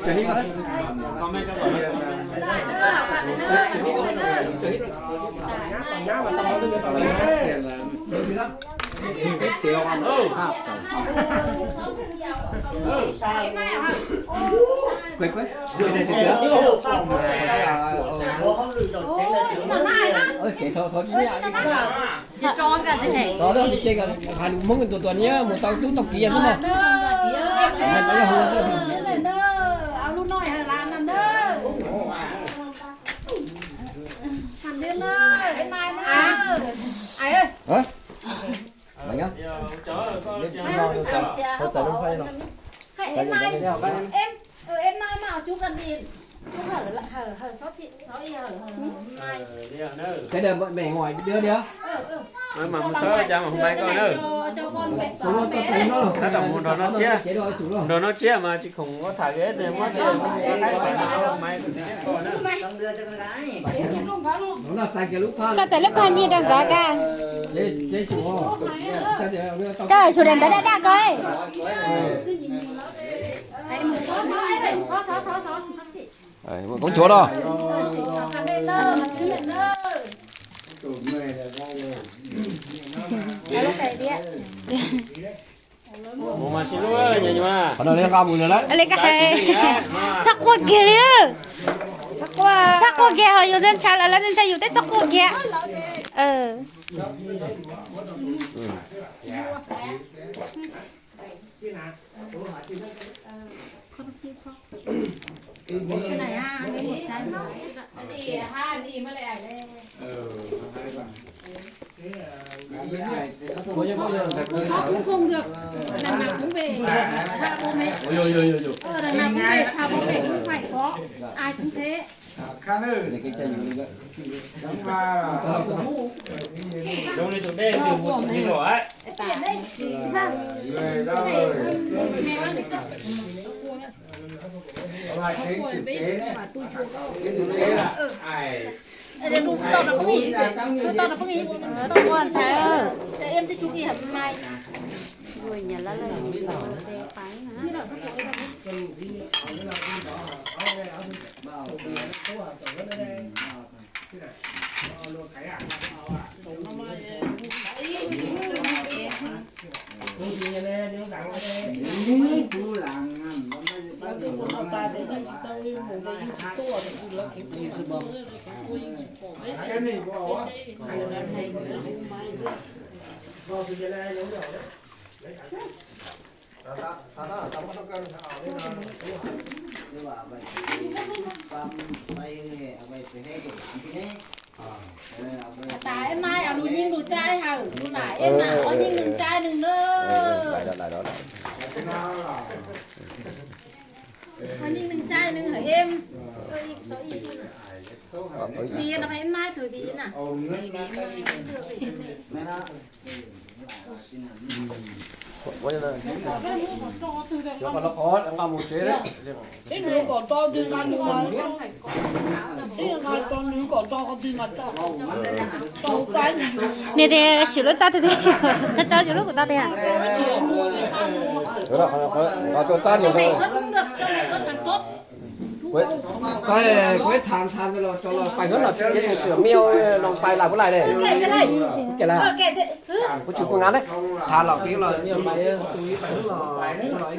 Hais lus Hmoob tus tuas niab mus tau tub tau kiv xwb na. Tab tom mus nrog no tsiab, nrog no tsiab mas tsis khoom ua tham li, muab tej Koj txais lub phaj nyij rau nkawd, koj, koj xyuas daim ntawv daj daj ko. Koob chuav no. Qhov no nqa mus lawm. Li ko hais, txhob quaj kiag li. Txhob quaj kiag, ho yus ntshai lawv, lawv ntshai yus thiab, txhob quaj kiag. Không, không được. Đằng nào cũng về xa bố mẹ. Ờ, đằng nào cũng về xa bố mẹ, cũng phải có. Ai cũng thế. Đúng đi, tụi đen từ một, một nghìn rồi ấy. Tab sis eb maib ua lub nyeej lub caij hawm, lub lam eb maib ua nyeej nws caij nws na. Ua nyeej nws caij nws hawm eb. Bi no eb maib tug bi na. Nws tias xyum lub txaj tiag tiag, qhov tso xyum lub kuv tau tiag. Kuv ib tham tham los tso los pais hnub no tsis kev tus sửa mio no pais lais puab lais ne. Kuv tsis kuj nqa ne, tham los pib los pais hnub no, hnub no